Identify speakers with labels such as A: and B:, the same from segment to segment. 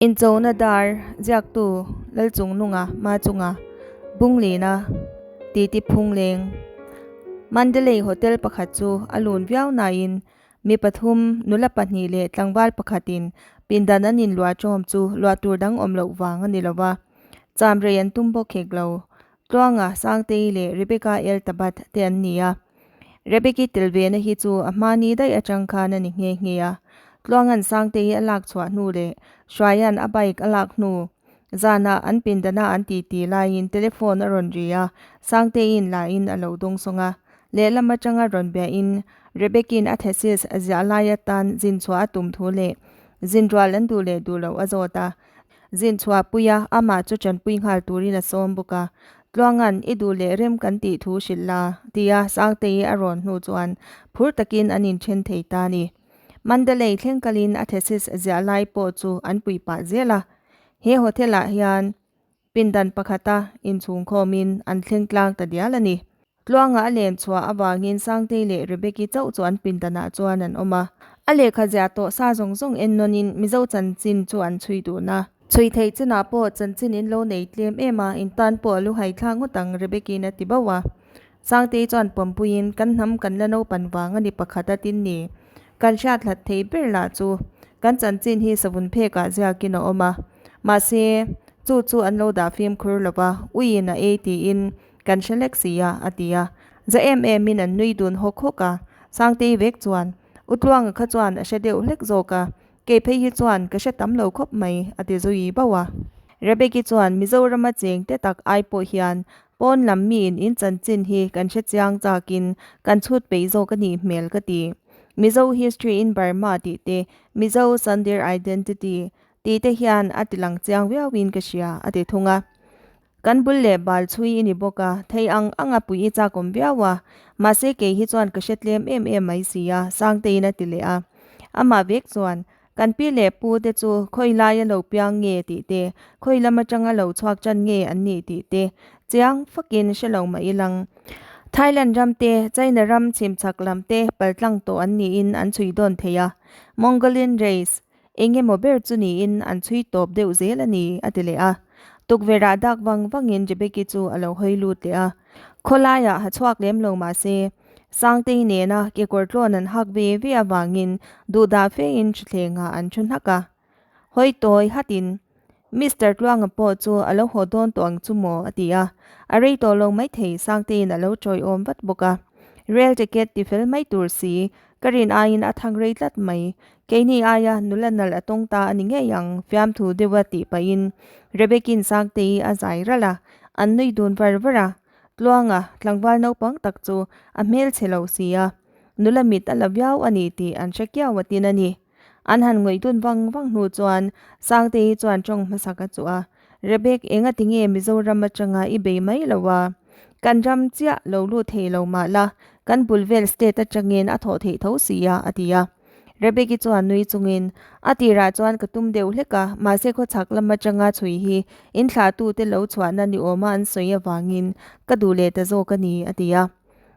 A: Inchona dar ziaktu Lalchungnunga Machunga Bunglina titi phungleng Mandalay Hotel pakhat chu a lun viau nain mi pathum nula pahnih leh tlangval pakhatin pindan an inluah tawm chu luah tur dang awm loh vang a ni lo va, cham rei an tum bawk hek lo. Tluanga Sangtei leh Rebecca El Tabat te an ni a. Rebeki tel ve na hi chu a hmani daih atang khan a ni nghe nghe a. Tluangan Sangtei a lak chhuah hnu leh Hruaian a bike a lak hnu zanah an pindana an titi laiin telephone a rawn ri a, Sangteiin lain a lo dawngsawng a. Lehlam atanga rawn biahin Rebeki'n a thesis ziah lai atan zin chhuah a tum thu leh zin rual an duh leh duh loh a zawt a. Zin chhuahpuia amah chu tanpui nghal turin a sawm bawk a. Tluanga'n i duh leh rem kan tih thu hrilh la, tia Sangtei a rawn hnu chuan phur takin an inthen thei ta a ni. Mandalay thleng kalin a thesis ziah lai pawh chu an pui pah zel a. He hotel-ah hian pindan pakhata inchhungkhawmin an thleng tlang ta dial a ni. Tluanga a len chhuah avangin Sangtei leh Rebeki chauh chu an pindanah chuan an awm a. A lehkha ziah tawh sa zawng zawng en nawnin Mizo chanchin chu an chhui dun a. Chhui theih chinah pawh chanchin in lo nei tlem em a, in tan pawh a lu hai thlak ngawt ang Rebeki'n a ti bauh a. Sangtei chuan pawmpuiin kan hnam kan la naupan vang a ni pakhat a tin ni. Kan hriat hlat thei ber lah chu kan chanchin hi savun phekah ziakin a awm a. Mahse, chu chu an lo dah fimkhur lo va, uiin a ei tiin Kan hre lek si a, a ti a. Za em emin an nui dun hawk hawk a. Sangtei vek chuan, U Tluanga kha chuan a hre deuh hlek zawk a, kei phei hi chuan ka hre tam lo khawp mai, a ti zui bauh a. Rebeki chuan Mizorama cheng te tak ai pawh hian pawn lam miin in chanchin hi kan hre chiang chakin kan chhut peih zawk a nih hmel ka ti. Mizo history in Burma tih te, Mizo Sundir identity tih te hian a ti lang chiang viauin ka hria, a ti thung a. Kan bul leh bal chhui i ni bawk a, thei ang anga pui i chak awm viau a, mahse kei hi chuan ka hre tlem em em mai si a, Sangteiin a ti leh a. Amah vek chuan, Kan pi leh pu te chu khawi laia lo piang nge tih te, khawi lam atanga lo chhuak chan nge an nih tih te chiang fakin hre lo mah ilang. Thailand ram te, China ram chhimchhak lam te paltlang tawh an niin an chhui dawn thei a, Mongolian race, Eng emaw ber chu niin an chhui tawp deuh zel a ni, a ti leh a. Tukverhah dak vang vangin Rebeki chu a lo hawi lut leh a. Khawlaiah ha chhuak lem lo mah se, Sangtei nena kekawr tlawn an hak ve ve avangin duhdah fein thutthlengah an thu hnak a. Hawi tawi hatin, Mister Tluanga pawh chu a lo haw dawn tawh ang chu maw? a ti a. A rei tawh lo maithei, Sangteiin a lo tawiawm vat bawk a. Rail ticket ti fel mai tur si, Ka rin aiin a thang rei tlat mai. Keini aia nula nalh a tawng ta a ni ngei ang, fiamthu deuha tih pahin Rebekin Sangtei a zai ralh a, an nui dun var var a. Tluanga, tlangval naupang tak chu a hmel chhe lo si a, nula mit a la viau a ni tih an hre kiau a tin a ni. An han ngawih dun vang vang hnu chuan Sangtei chuan tawng hmasak a chuh a, Rebek, enga tinge Mizoram atanga i bei mai lo a? Kan ram chiah lo lut thei lo mah la, kan bul vel state atangin a thawh theih tho si a, a ti a. Rebeki chuan nui chungin, A tirah chuan ka tum deuh hlek a, mahse khawchhak lam atanga chhui hi in thlahtute lo chhuahna ni awma an sawi avangin ka duh leh ta zawk a ni, a ti a.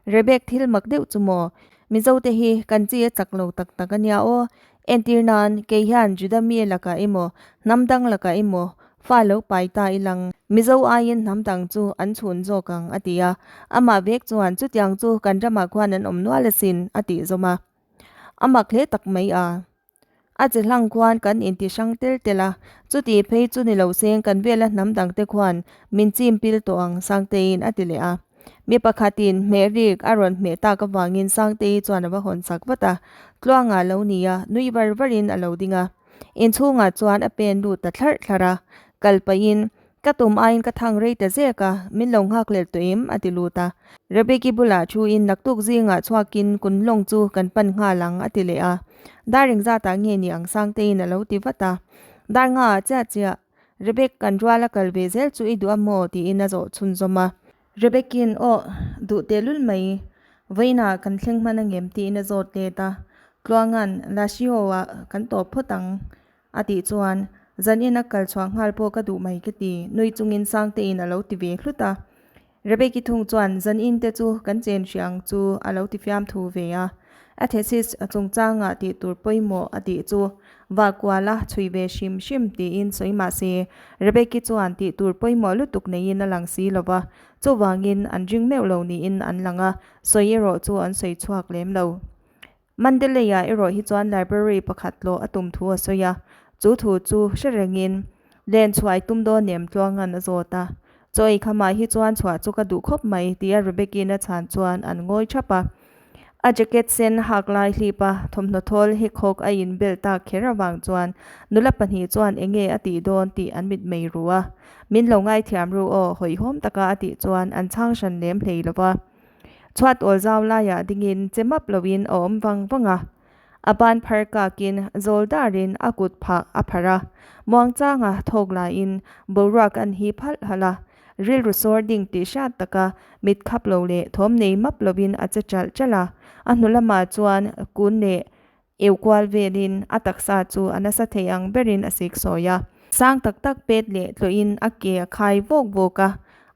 A: Rebek thil mak deuh chu maw? Mizote hi kan chi a chak lo tak tak a nia aw. Entir nan, kei hian Juda mi lakah emaw, hnam dang lakah emaw fa lo pai ta ilang, Mizo aiin hnam dang chu an chhun zawk ang, a ti a. Amah vek chuan, Chutiang chu kan ramah khuan an awm nual asin, a tih zawm a. A mak hle tak mai a. A che hlang khuan kan inti hrang tel tel a, chuti phei chu ni lo seng kan vela hnam dangte khuan min chim pil tawh ang, Sangteiin a ti leh a. Mi pakhatin hmeh rik a rawn hmeh tak avangin Sangtei chuan a va hawn sak vat a, Tluanga lo ni a, nui var varin a lo ding a. Inchhungah chuan a pen lut ta thlarh thlarh a, kal pahin, Ka tum aiin ka thang rei ta zek a, min lo nghak lel tawh em? a ti lut a. Rebeki bulah thuin naktuk zingah chhuakin kun lawng chu kan pan nghal ang a ti leh a. Dar engzatah nge ni ang Sangteiin a lo ti vat a. Dar ngaah chiah chiah Rebek kan rual a kal ve zel chu i duh a maw? tiin a zawh chhunzawm a. Rebekin aw, duh tehlul mai, vawiinah kan thleng hman angem? tiin a zawt let a. Tluanga'n Lashio-ah kan tawp phawt ang a tih chuan zanin a kal chhuah nghal pawh ka duh mai ka ti, nui chungin Sangtein a lo ti ve hlut a. Rebeki thung chuan zanin te chu kan chen hria ang chu a lo ti fiamthu ve a. A thesis chungchangah tih tur pawimawh a tih chu Vahkual a chhui ve hrim hrim tiin sawi mah se, Rebeki chuan tih tur pawimawh lutuk neiin a lang si lo va, chuvangin an ring meuh lo niin an lang a, sawi erawh chu an sawi chhuak lem lo. Mandalay-ah erawh hi chuan library pakhat tlawh a tum thu a sawi a, chu thu chu hre rengin len chhuah i tum dawn em Tluanga'n a zawt a. Chaw ei khamah hi chuan chhuah chu ka duh khawp mai tia Rebecca-in a chhan chuan an ngawi thap a. A jacket sen hak lai hlip a, thawmhnaw thawl hekhawk a inbel tak kher avang chuan nula pahnih chuan enge a tih dawn tih an mitmei ru a. Min lo ngaithiam ru aw hawihhawm taka a tih chuan an chhang hran lem hlei lo va. Chhuat awl zau laiah dingin che map loin a awm vang vang a. A ban phar kakin zawl darin a kut phah a pharh a. Muangchanga thawk laiin boruak an hip halh halh a. Rilru sawr ding tih hriat taka mit khap lo leh thawm nei map loin a che ṭalh ṭalh a. A hnu lamah chuan kun leh Eu kual velin a taksa chu a nasa thei ang berin a sik sawi a. Sang tak tak pet leh tlawhin a ke a khai vawk vawk a,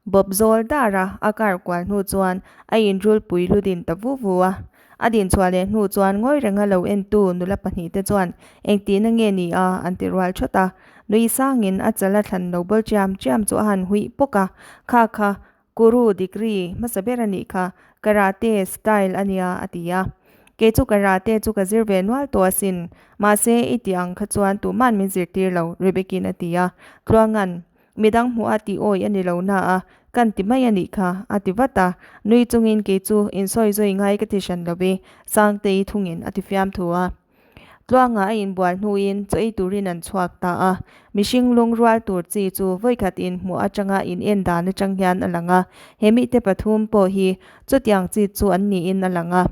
A: bawp zawl dar a a kar kual hnu chuan a inrulpui lu din ta vu vu a. A din chhuah leh hnu chuan ngawi renga lo entu nula pahnihte chuan engtihna nge ni a an ti rual thawt a. Nui sangin a chal a thlan lo bawl chiam chiam chu a han huih pawk a, Kha kha Guru degree hmasa ber a nih kha, karate style a nia a ti a. Kei chu karate chu ka zir ve nual tawh asin, mahse i tih ang kha chuan tuman min zirtir lo, Rebecca-in a ti a. Tluanga'n, Midang hmuh a tih awi a ni lo na a, kan ti mai a nih kha, a ti vat a. Nui chungin kei chu insawi zawi ngai ka ti hran lo ve, Sangtei thungin a ti fiamthu a. Tluanga a inbual hnuin chaw ei turin an chhuak ta a, mihring lungrual tur chi chu vawikhat inhmuh atanga in en dan atang hian a lang a, he mite pathum pawh hi chutiang chi chu an niin a lang a.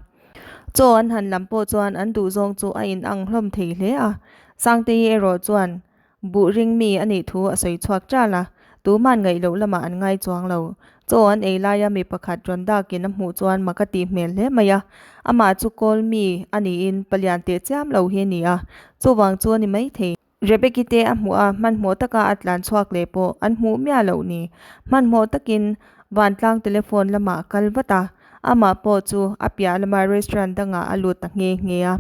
A: Chaw an han lam pawh chuan an duhzawng chu a inang hlawm thei hle a, Sangtei erawh chuan Buh ring mi a nih thu a sawi chhuak ṭal a, tuman ngaih loh lamah an ngai chuang lo. Chaw an ei laia mi pakhat rawn dakin a hmuh chuan mak a tih hmel hle mai a, amah chu kawl mi a niin palian teh chiam lo hi a ni a, chuvang chu a ni maithei. Rebecca te a hmuh a, hmanhmawh taka a tlan chhuak leh pawh an hmuh miah loh ni. Hmanhmawh takin vantlang telephone lamah a kal vat a, amah pawh chu a piah lama restaurant dangah a lut ta nghe nghe a.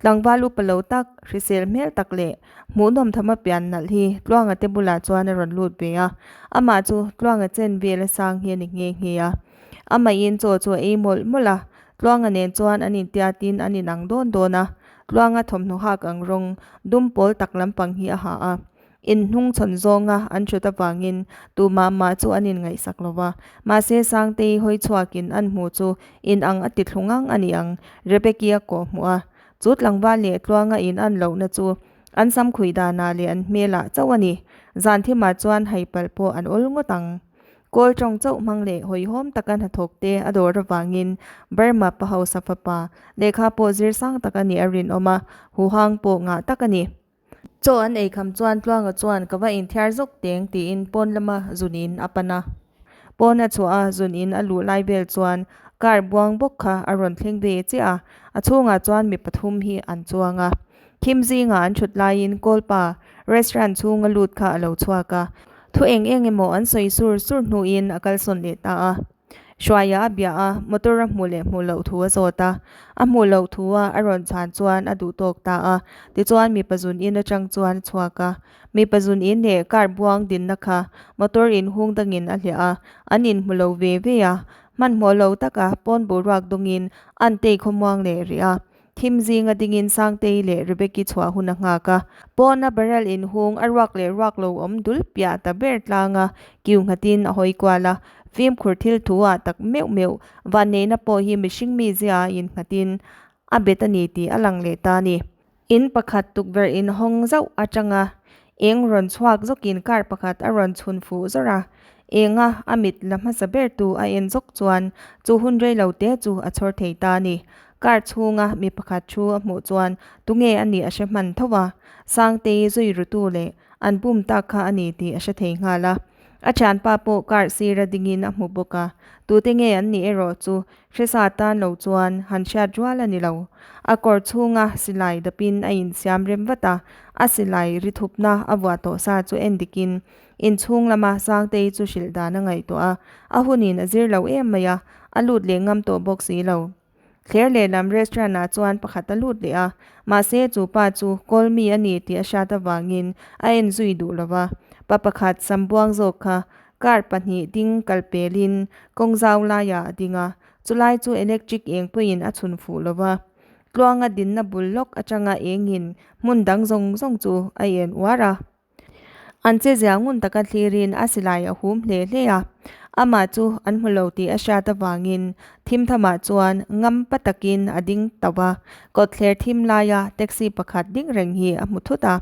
A: Tlangval upa lo tak, hrisel hmel tak leh hmuhnawm thama pian nalh hi Tluanga te bulah chuan a rawn lut ve a. Amah chu Tluanga chen vel a sang hi a ni nghe nghe a. Amahin chaw chu a ei mawlh mawlh a, Tluanga nen chuan an intiatin an inang dawn dawn a. Tluanga thawmhnaw hak ang rawng dum pawl tak lampang hi a ha a. In hnung chhawn zawnga an hrut avangin tumah mah chu an inngaihsak lo va. Mahse, Sangtei hawi chhuakin an hmuh chu in ang a ti thlu ngang a ni ang, Rebecca a kawh hmuh a. Chu tlangval leh tluanga in an lohna chu an sam khuih danah leh an hmelah chauh a ni. Zan thimah chuan hai palh pawh an awl ngawt ang. Kawl tawng chauh hmang leh hawihhawm taka hnathawk te a dawr avangin Burma pa hausa fapa lehkha pawh zir sang tak a nih a rinawm a, huhang pawh ngah tak a ni. Chaw an ei kham chuan Tluanga chuan ka va inthiar zawk teng tiin pawn lama zun in a pan a. Pawn a chhuah a, zun in a luh lai vel chuan car buang bawk kha a rawn thleng ve chiah a, a chhungah chuan mi pathum hi an chuang a. Thim zingah an thut laiin Kawlpa restaurant chhunga lut kha a lo chhuak a, thu eng eng emaw an sawi sur sur hnuin a kalsawn leh ta a. Hruaia a bia a, motor a hmuh leh hmuh loh thu a zawt a. A hmuh loh thu a a rawn chhan chuan a duh tawk ta a. Tichuan mipa zun in atang chuan a chhuak a. Mipa zun in leh car buang dinna kha motor in hung dangin a hliah a, an inhmu lo ve ve a. Hmanhmawh lo taka pawn boruak dawngin an tei khawmuang leh rih a. Thim zinga dingin Sangtei leh Rebecca chhuah hun a nghak a. Pawna barrel inhung a ruak leh ruak lo awm dul piah ta ber tlanga kiu nghatin a hawi kual a. Fimkhur thil thu ah tak meuh meuh vanneihna pawh hi mihring mizia a innghatin a bet a ni tih a lang leh ta a ni. In pakhat tukverh inhawng zauh atanga Eng rawn chhuak zawkin car pakhat a rawn chhun fuh zawrh a, enga a mit la hmasa ber tu a en zawk chuan chu hun rei lo te chu a chhawr thei ta a ni. Car chhunga mi pakhat thu a hmuh chuan tunge a nih a hre hman tho a, Sangtei zui rutu leh an bum tak kha a ni tih a hre thei nghal a. A thianpa pawh car sira dingin a hmu bawk a, tute nge an nih erawh chu Hresa tan lo chuan han hriat rual a ni lo. A kawr chhunga silai dapin a insiam rem vat a, a silai ri thupna a vuah tawh sa chu en dikin inchhung lama Sangtei chu hrilh dan a ngaihtuah a, a hunin a zir lo em mai a, a lut leh ngam tawh bawk si lo. Thler lehlam restaurant ah chuan pakhat a lut leh a, mahse chu pa chu call mi a ni tih a hriat avangin a en zui duh lo va. Pa pakhat sambuang zawk kha car pahnih ding kal pelin kawng zau laiah a ding a, chulai chu electric eng pawhin a chhun fuh lo va. Tluanga dinna bul lawk atanga engin hmun dang zawng zawng chu a en uar a. An che zia ngun taka thlirin a silai a hum hle hle a, amah chu an hmu lo tih a hriat avangin thim thamah chuan ngam pa takin a ding tauh a, kawtthler thim laia taxi pakhat ding reng hi a hmu thut a.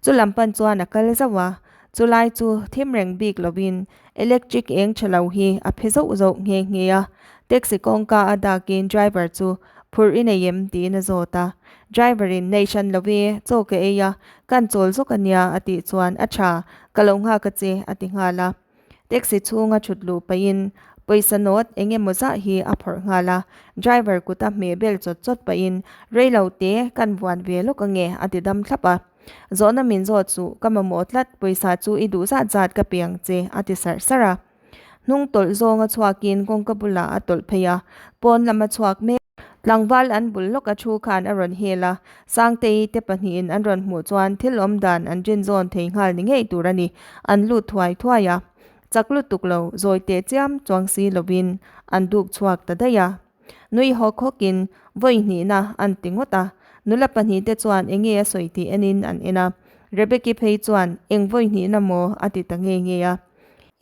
A: Chu lam pan chuan a kal zauh a, chulai chu thim reng bik lovin electric eng tha lo hi a phe zauh zauh nghe nghe a, taxi kawngka a dakin driver chu Phurh i nei em? tiin a zawt a. Driver in, Nei hran lo e, chaw ka ei a, kan chawl zawk a nia a tih chuan, A tha, ka lo nghak a che a ti nghal a. Taxi chhunga thut luh pahin pawisa note eng emaw zah hi a phawrh nghal a. Driver kuta hmeh bel chawt chawt pahin, Rei lo te, kan vuan ve lawk ange a ti dam thlap a. Zawhna min zawt suh, ka mamawh tlat, pawisa chu i duh zat zat ka pe ang che a ti sarh sarh a. Hnung tawlh zawnga chhuakin kawngka bulah a tawlh phei a, pawn lama chhuak mek. Tlangval an bul lawk a thu khan a rawn hel a, Sangtei te pahnihin an rawn hmuh chuan thil awm dan an rin zawn thei nghal ni ngei tur a ni, an lut thuai thuai a. Chak lutuk lo, zawi teh chiam chuang si lovin an duk chhuak ta daih a. Nui hawk hawkin vawi hnihna an ti ngawt a, nula pahnihte chuan eng nge a sawi tih enin an en a, Rebecca phei chuan eng vawi hnihna maw a ti ta nge nge a.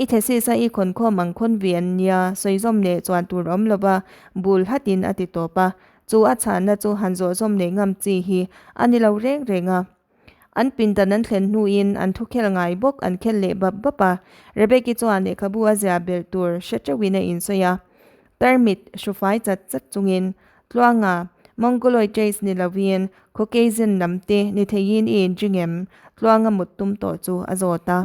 A: I thesis a i khawnkhawm ang khawn ve an nia, sawi zawm leh chuan tur awm lova bul hatin a ti tawp a, chu a chhanna chu han zawh zawm leh ngam chi hi a ni lo reng reng a. An pindan an thlen hnuin an thu khel ngai bawk an khel leh bap bap a, Rebecca chuan lehkhabu a zia belh tur hre teuhin a insawi a. Tarmit hrufai chat chat chungin Tluanga, Mongoloid race ni lovin Caucasian lam te ni theiin i inring em? Tluanga mut tum tawh chu a zawt a.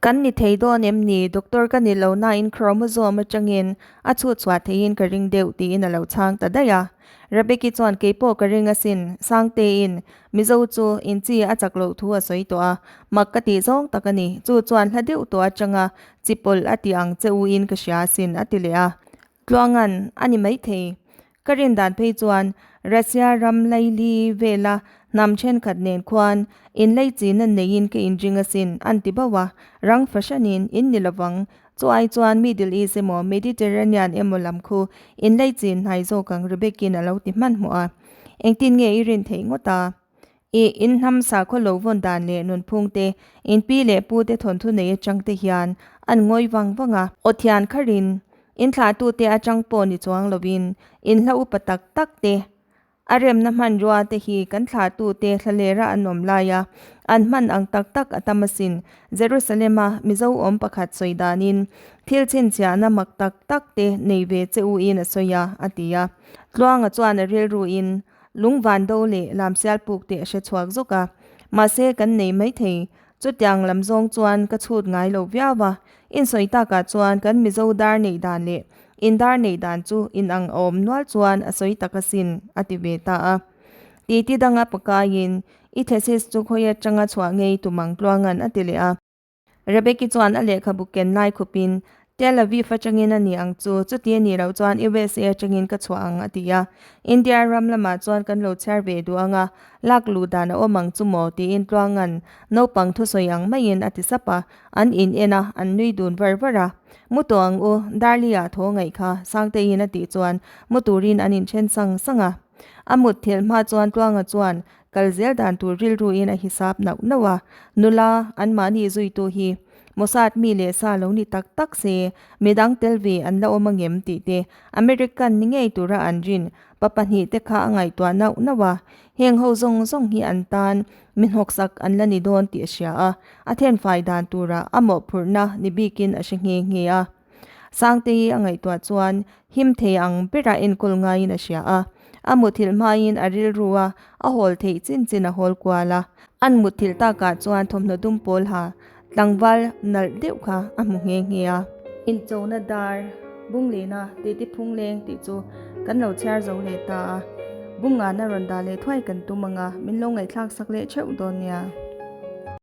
A: Kan ni thei dawn em ni? Doctor ka ni lo nain chromosome atangin a chhut chhuah theiin ka ring deuh tiin a lo chhang ta daih a. Rebecca chuan keipawh ka ring asin, Sangtein Mizo chu inchi a chak loh thu a sawi tawh a, mak ka tih zawng tak a ni. Chu chuan hla deuh tawh atanga chi pawlh a ti ang che u in ka hria asin a ti leh a. Tluangan a ni maithei. Ka rin dan phei chuan Russia ram laili vela hnam thenkhat nen khuan inlei chin an neiin ka inring asin an ti bauh a, rang fahranin in ni lovang. Chu ai chuan Middle East emaw Mediterranean emaw lam khu inlei chin hnai zawk ang Rebecca-in a lo ti hmanhmawh a. Engtin nge i rin theih ngawt a? I in hnam sakhaw lo vawn dan leh nunphung te, in pi leh pu te thawnthu nei atang te hian an ngawi vang vang a. Aw thian kharin, in thlahtute atang pawh ni chuang lovin, in hla upa tak tak te, a remna hmanrua te hi kan thlahtute thlalera an awm laia an hman ang tak tak a tam asin. Jerusalem-a Mizo awm pakhat sawi danin thil chhinchhiahna mak tak tak te nei ve che u in a sawi a, a ti a. Tluanga chuan a rilruin Lungvan do leh lamsial puk teh a hre chhuak zawk a, mahse kan nei maithei. Chutiang lam zawng chuan ka chhut ngai lo viau a, insawi takah chuan kan Mizo dar neih dan leh in dar neih dan chu inang a awm nual chuan a sawi tak asin, a ti ve ta a. Titi danga pakaiin, I thesis chu khawi atanga chhuah ngei tumang tluangan a ti leh a. Rebecca chuan a lehkhabu ken lai khupin, Tel Aviv atangin a ni ang chu, chuti a nih loh chuan USA atangin ka chhuah ang a ti a. India ram lamah chuan kan lo chhiar ve duh ang a, lak luh dan a awm ang chu maw? tiin Tluanga'n naupang thusawi ang maiin a ti sap a, an in en a, an nui dun var var a. Mu tawh ang u, Darli-ah thaw ngaih kha, Sangteiin a tih chuan mu turin an inthen sang sang a. A mutthilh hma chuan Tluanga chuan Kal zel dan tur rilruin a hisap nauh nauh a, nula anmahni zuitu hi Mossad mi leh sa lo ni tak tak se, midang tel ve an la awm angem tih te American ni ngei tura an rin pa pahnihte kha a ngaihtuah nauh nauh a, heng ho zawng zawng hi an tan mi hnawksak an la ni dawn tih a hria a, a thenfai dan turah a mawhphurhna ni bikin a hre nghe nghe a. Sangtei a ngaihtuah chuan him thei ang berah enkawl ngaiin a hria a, a muthilh hmain a rilru a, a hawl theih chin chin a hawl kual a. An muthilh takah chuan thawmhnaw dum pawl ha tlangval nalh deuh kha a hmu nghe nghe a. Inchona dar Bunglena titi phungleng tih chu kan lo chhiar zo leh ta a, Bungngana rawn dah leh thuai kan tum ang a, min lo ngaihthlak sak leh theuh dawn nia.